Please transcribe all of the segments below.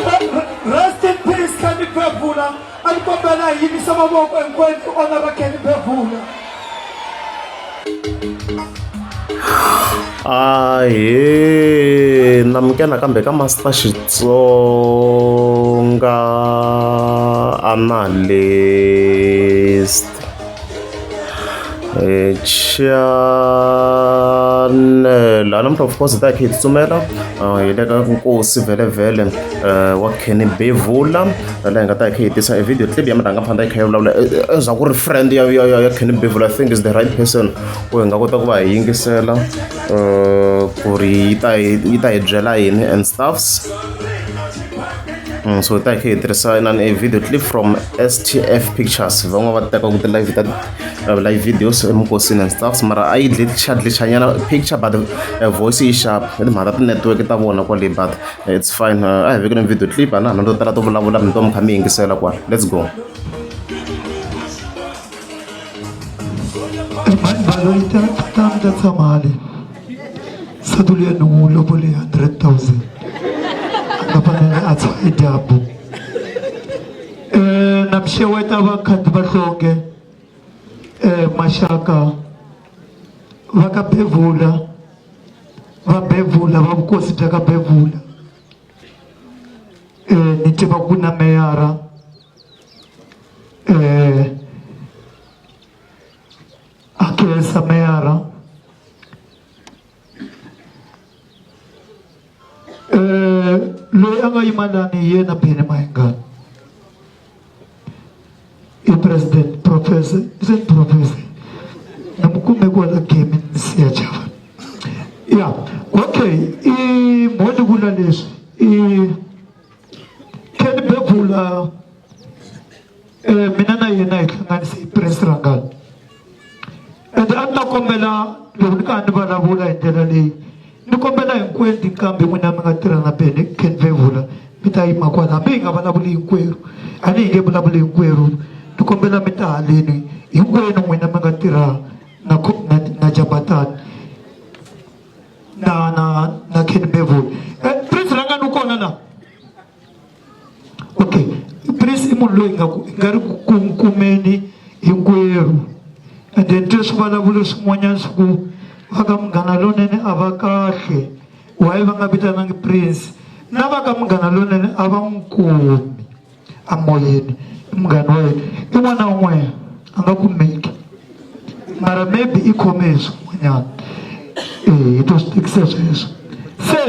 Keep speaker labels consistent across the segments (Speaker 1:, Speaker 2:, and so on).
Speaker 1: Rest in peace Kenny Bevula. A ni kombela hi yimisa mavoko hinkwenu hi honora Kenny Bevula.
Speaker 2: Ahee namukela nakambe ka Master Xitsonga Analyst channel namuntlha of course hi ta hi kha hi tsutsumela hi le ka nkosi vhele wa Kenny Bevula laha hi nga ta hi kha hi tisa e video clip ya murhangaphandla yi kha yi vulavula endzhaku ku ri friend ya ya ya Kenny Bevula I think is the right person ku hi nga kota ku va hi yingisela ku ri yi ta hi yi ta hi byela yini and stuffs. So hi ta hi kha hi tirhisa inani a video clip from STF Pictures van'wana va teka ku ti-live ta live videos eminkosini and stuffs mara a yi glitcha-glitchanyana picture but voice yi sharp i timhaka ta ti-network ta vona kwale but it's fine a hi vekeni video clip a na ha na to tala to vulavula mi to mi kha mi yingisela kwala let's go.
Speaker 1: Mhani ta ta ta tshama hale nsati luya ni n'wi lovole 100,000 a nga fanele a tshwa hi dyambu na mi xeweta vakhandziyi va hlonge maxaka va ka Bevula va Bevula va vukosi bya ka Bevula ni tiva ku na meyara a khensa meyara loyi a nga yima lani hi yena Benny Mayengani i president professor is it professor ni mu kume kwala game ni siya chava ya okay i mo ni vula leswi i Kenny Bevula mina na yena hi hlanganise hi Prince Rangani ende a ni ta kombela loko ni ka ni vulavula hi ndlela leyi ni kombela hinkwenu tinqambi n'wina mi nga tirha na Benny Ken Bevula mi ta yima kwala hambi hi nga vulavuli hinkwerhu a ni hi nge vulavuli hinkwerhu ni kombela mi ta haleni hinkwenu n'wina mi nga tirha na na na Jabatani na na na Ken Bevula Prince Rangani u kona na okay Prince i munhu loyi nga ku nga ri ku kumeni hinkwerhu and then twe swi vulavula swin'wanyana swi ku va ka munghana lonene a va kahle why va nga vitanangi Prince na va ka munghana lonene a va n'wi kumi amoyeni i munghana wa yena i n'wana wun'we a nga kumeki mara maybe i khome hi swin'wanyana e hi to swi tekisa sweswo se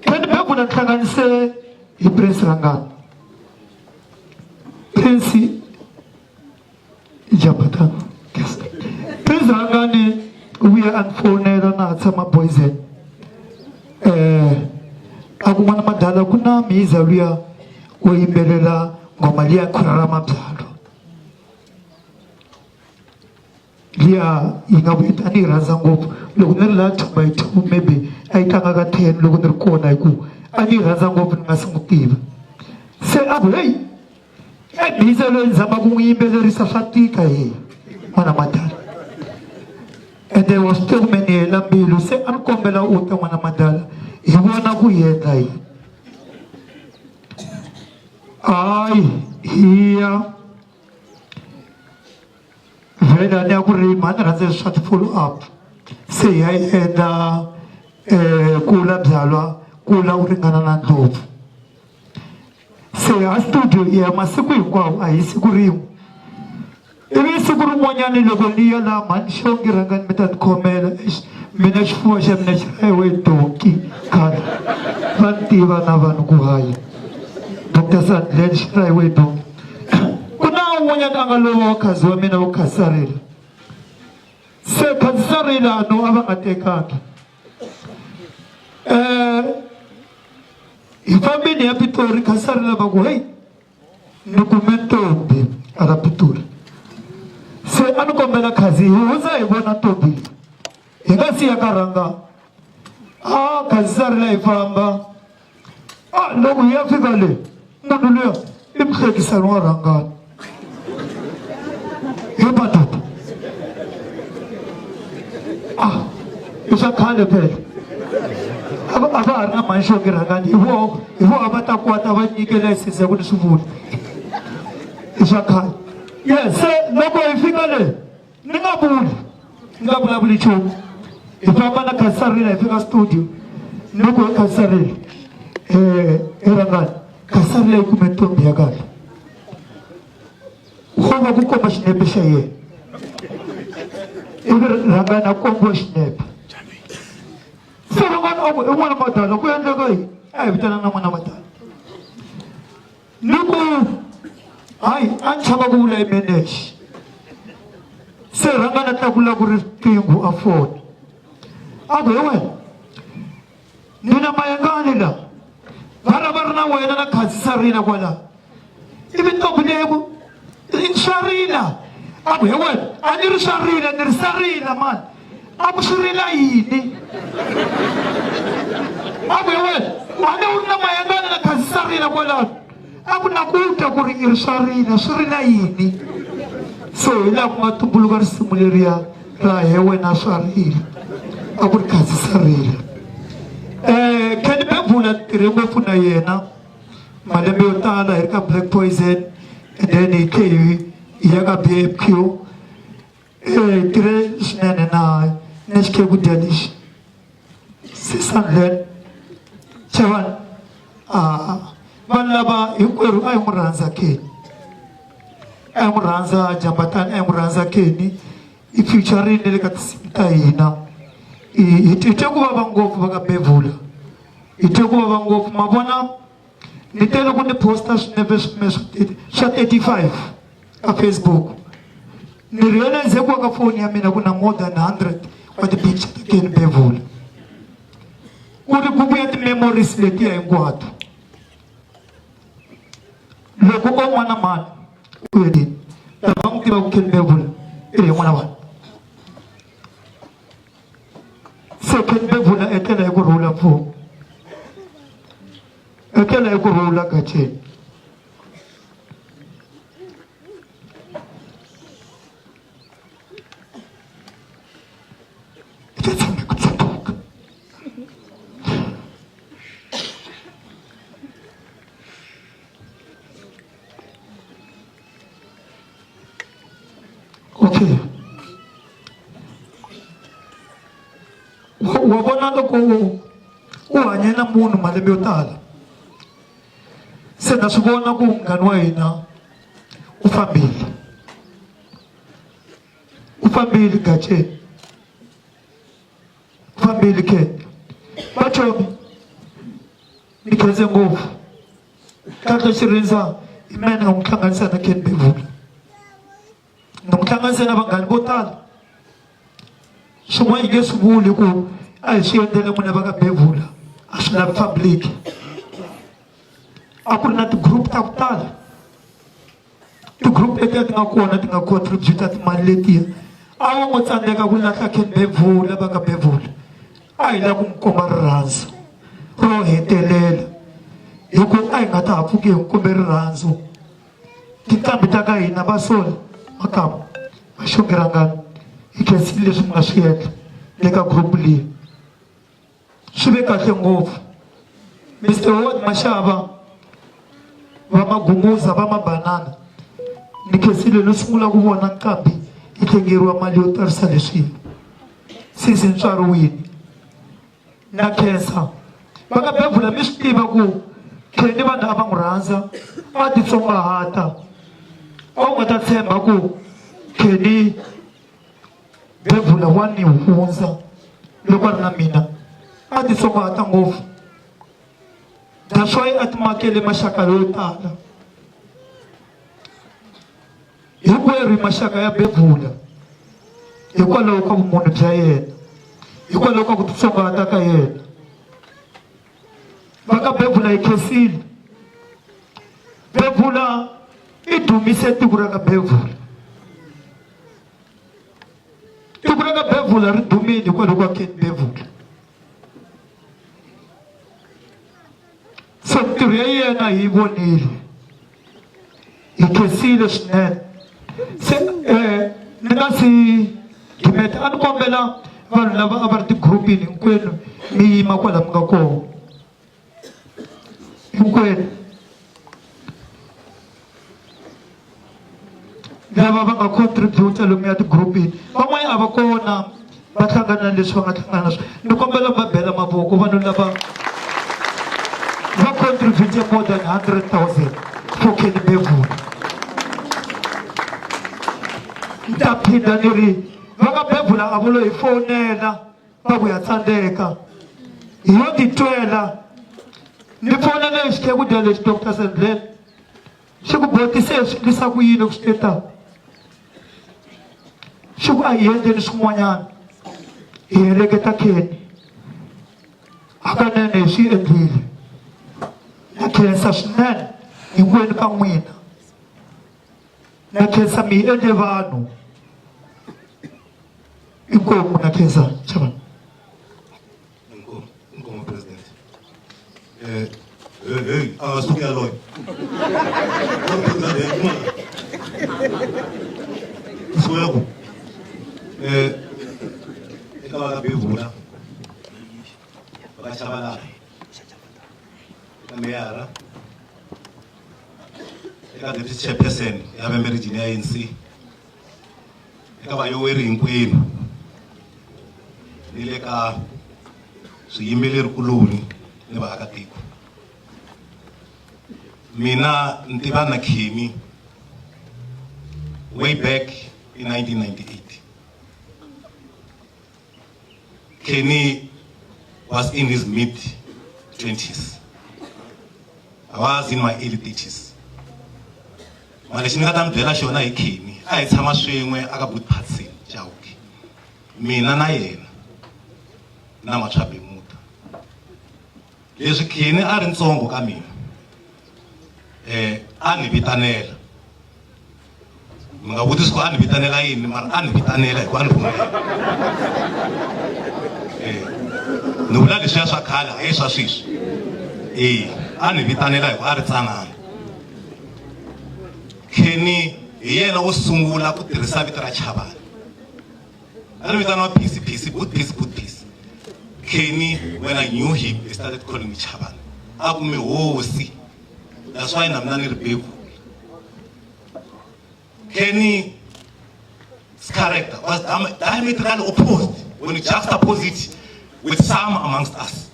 Speaker 1: Kenny Bevula ni hlanganise hi Prince Rangani Prince Jabata yes Prince Rangani u vuye a ni fonela na ha tshama Boyzen a ku n'wana madala ku na mhiza luya wo yimbelela nghoma liya khwiri ra mabyalwa liya yi nga vuyi a ni yi rhandza ngopfu loko ni ri laha two by two maybe a yi tlanga ka 10 loko ni ri kona hi ku a ni yi rhandza ngopfu ni nga si n'wi tiva se a ku heyi ebhiza loyi ni zama ku n'wi yimbelerisa swa tika he n'wana madala ende wa swi tiva kumbe ni hela mbilu se a ni kombela u ta n'wana madala hi vona ku hi endla yini hayi hi ya vhele a ni ya ku rima a ni rhandza leswi swa ti-follow up se hi ya yi endla kula byalwa kula u ringana na ndlopfu se a studio hi ya masiku hinkwawo a hi siku rin'we ivi siku rin'wanyani loko ni ya laha mhani xongi rhangani mi ta ni khomela eish mina xifuwo xa mina xi rayiwe donki khale va ni tiva na vanhu ku hayi Dr Sandlen xi rayiwe donki ku na un'wanyana a nga lova wa khazi wa mina wo khazisarila se khazisarila no a va nga tekangi hi fambini ya Pitori khazisarila va ku heyi ni kume ntombi ala Pitori se a ni kombela khazi hi hundza hi vona ntombi hi nga siya ka rhanga a khazisarila hi famba a loko hi ya fika le munhu luya i muhlekisani wa rhangani hi madoda a i swa khale phela A va ha ri na mhani rhangani hi voho hi voho a va ta kwata va nyike layisense ya ku ni swi vula i swa khale. Yes, se loko hi fika le ni nga vuli ni nga vulavuli nchumu hi famba na Khasarila hi fika studio ni ku Khasarila eh rhangani Khasarila yi kume ntombi ya kahle wo va ku komba xinepe xa yena ivi rhangani a kombiwa xinepe se van'wana a ku i n'wana madala ku endleka yini a hi vitana na n'wana madala ni ku hayi a ni chava ku vula i menexe se rhangani a tlakula ku riqingho a fona a ku he wena ni na mayengani la va ra va ri na wena na khazisa rina kwala ivi ntombi leyi ku swa rila a ku he wena a ni ri swa rila ni ri sa rila mani a ku swi rila yini a ku he wena a ni wu ri na mayengani na khazisa rila kwalano a ku na ku twa ku ri i ri swa rila swi rila yini so hi laha ku nga tumbuluka risimu leriya ra he wena swa rila a ku ri khazisa rila um Kenny Bebula tirhe ngopfu na yena malembe yo tala hi ri ka Black Poison and then hi tlhe hi ya ka BFQ hi tirhe swinene na na xikhekudya lexi sisandlen chavani a vanhu lava hinkwerhu a hi n'wi rhandza Kenny a hi n'wi rhandza jambatani a hi n'wi rhandza Kenny i future na le ka tinsimu ta hina hi twe ku vava ngopfu va ka bevula hi twe ku vava ngopfu ma vona ni te loko ni posta swinepe swa 35 ka Facebook ni realize ku ka foni ya mina ku na more than 100 wa ti-picture ta Kenny Bevula ku ri ku vuya ti-memories letiya hinkwato loko o n'wana mani u yedini lava n'wi tivaka Kenny Bevula i ri hi n'wana wani se Kenny Bevula etlela hi ku rhula mfumo etlela hi ku rhula gacheni i ta tshama ku tsundzuka okay wa vona loko u hanye na munhu malembe yo tala se na swi vona ku munghani wa hina u fambile u fambile gacheni u fambile ke vachomi ni khense ngopfu kahle xirindza i mene nga n'wi hlanganisa na Ken Bevula ni n'wi hlanganise na vanghani vo tala swin'wana yi nge swi vuli ku a hi swi endlele n'wina va ka Bevula a swi lavi public a ku ri na ti-group ta ku tala ti-group letiya ti nga kona ti nga contributa timali letiya a wo ngo tsandzeka ku lahla Ken Bevula va ka Bevula a hi lava ku n'wi komba rirhandzu ro hetelela hi ku a hi nga ta ha pfuki hi n'wi kombe rirhandzu tinqambi ta ka hina va sola makamu va xongerangani hi khensile leswi mi nga swi endla le ka group leyi swi ve kahle ngopfu Mr Ward Mashava va magumuza va mabanana ni khensile no sungula ku vona nqambi yi tlengeriwa mali yo tarisa leswiya since ni tswariwile na khensa va ka bevula mi swi tiva ku Kenny vanhu a va n'wi rhandza a titsongahata a wu nga ta tshemba ku Kenny bevula wa ni hundza loko a ri na mina a titsongahata ngopfu that's why a timakele maxaka yo tala hinkwerhu hi maxaka ya bevula hikwalaho ka vumunhu bya yena hikwalaho ka ku titsongahata ka yena va ka bevula hi khensile bevula i dumise tiko ra ka bevula tiko ra ka bevula ri dumile hikwalaho ka Ken Bevula se mintirho ya yena hi yi vonile hi khensile swinene se um ni nga si gimeta a ni kombela vanhu lava a va ri ti-groupini hinkwenu Mi yima kwala mi nga kona hinkwenu lava va nga contributa lomuya tigurupini van'wanyana a va kona va hlangana na leswi va nga hlangana na swona ni kombela va bela mavoko vanhu lava va contribute more than 100,000 for Kenny Bevula ni ta phinda ni ri va ka Bevula a vo lo hi fonela va ku ya tsandzeka hi yo titwela ni fonele xikhekudya lexi Dr Sendlela xi ku botise swi endlisa ku yini ku swi teta xi ku a hi endleni swin'wanyana hi heleketa Kenny hakanene hi swi endlile na khensa swinene hinkwenu ka n'wina na khensa mi hi endle vanhu inkomu na khensa chavani
Speaker 3: Inkomu, inkomu president. Eh, hey, hey, a nga suki yaloye. Suya ku. Eh, eka va ka Bevula, va ka Chabalala, eka meyara, eka deputy chairperson ya Vhembe region ya ANC, eka vayoweri hinkwenu ni le ka swiyimbeleri kuloni ni vaakatiko mina ni tiva na Kenny way back in 1998 Kenny was in his mid 20s I was in my early 30s mara lexi ni nga ta mi byela xona hi Kenny a hi tshama swin'we aka Boot Patson Chauke mina na yena na Matshwa Bemuta leswi Kenny a ri ntsongo ka mina eh a ni vitanela mi nga vutisi ku a ni vitanela yini mara a ni vitanela hi ku a ni pfumela eh ni vula leswiya swa khale hayi swa sweswi eh a ni vitanela hi ku a ri tsanana Kenny hi yena wo sungula ku tirhisa vito ra Chavani a ri vitaniwa Phisi Phisi Boot Phisi Boot Phisi Kenny when I knew him he started calling me Chavani a ku mi hosi that's why na mina ni ri bebula Kenny's character was diametrically opposed when you juxtapose it with some amongst us.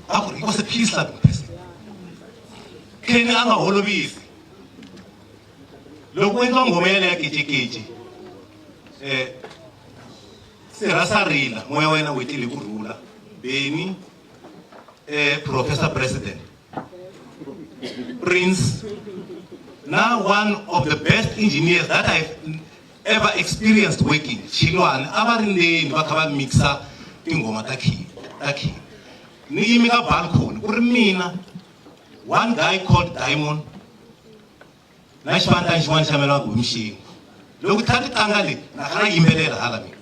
Speaker 3: A ku ri he was a peace loving person. Kenny a nga holovisi. Loko ku endliwa nghoma yaleyo ya kecekece eh sirha sa rila moya wa yena wu etlele hi ku rhula Benny eh Professor President Prince na one of the best engineers that I've ever experienced working Chilwane a va ri ndzeni va kha va mixa tinghoma ta Kenny ta Kenny ni yime ka balcony ku ri mina one guy called Diamond na xivandlani xin'wana xa mela ku hi mixini loko tlha ti tlanga le na kha na yimbelela hala mina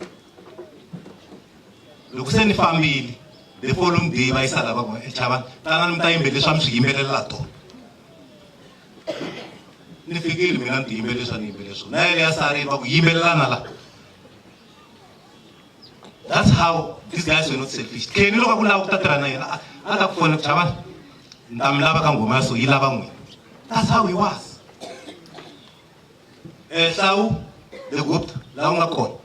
Speaker 3: loko se ni fambile the following day va yisa lava ku chavani tanani mi ta yimbelele swa mi swi yimbelelela tona ni fikile mina ni ti yimbelele swa ni yimbelele swona na yele ya sarile va ku yimbelelana la that's how these guys were not selfish Kenny loko a ku lava ku ta tirha na yena a ta ku fona ku chavani ni ta mi lava ka nghoma ya so yi lava n'wina that's how he was eh Hlawu the Gupta laha u nga kona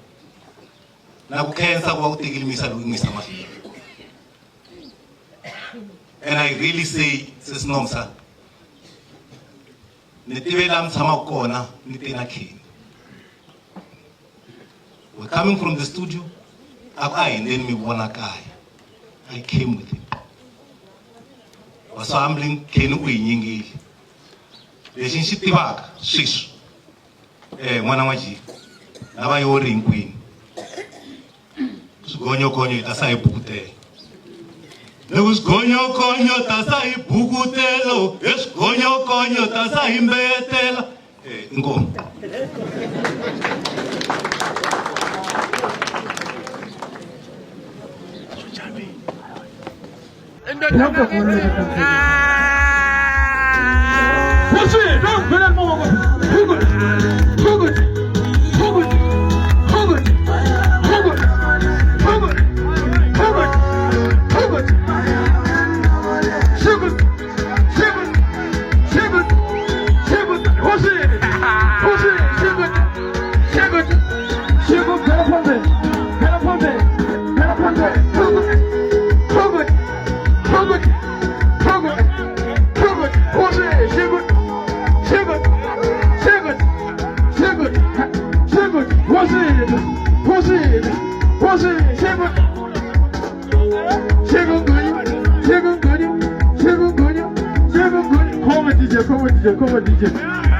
Speaker 3: na ku khensa ku va u tekile misa lowu n'wisa mahlweni and I really say sesinomsa ni tive laha mi tshamaka kona ni te na Kenny we're coming from the studio a ku a hindeni mi vona kaya I came with him was so humbling Kenny u hi nyingile lexi ni xi tivaka sweswi eh n'wana wa G lava yo ri hinkwenu swigonyogonyo hi ta sa hi bukutela loko swigonyogonyo ta sa hi bukutelo he swigonyogonyo ta sa hi mbeyetela eh inkomu
Speaker 1: Chikungunya, chikungunya, chikungunya, chikungunya. Khoma DJ, khoma DJ, khoma DJ.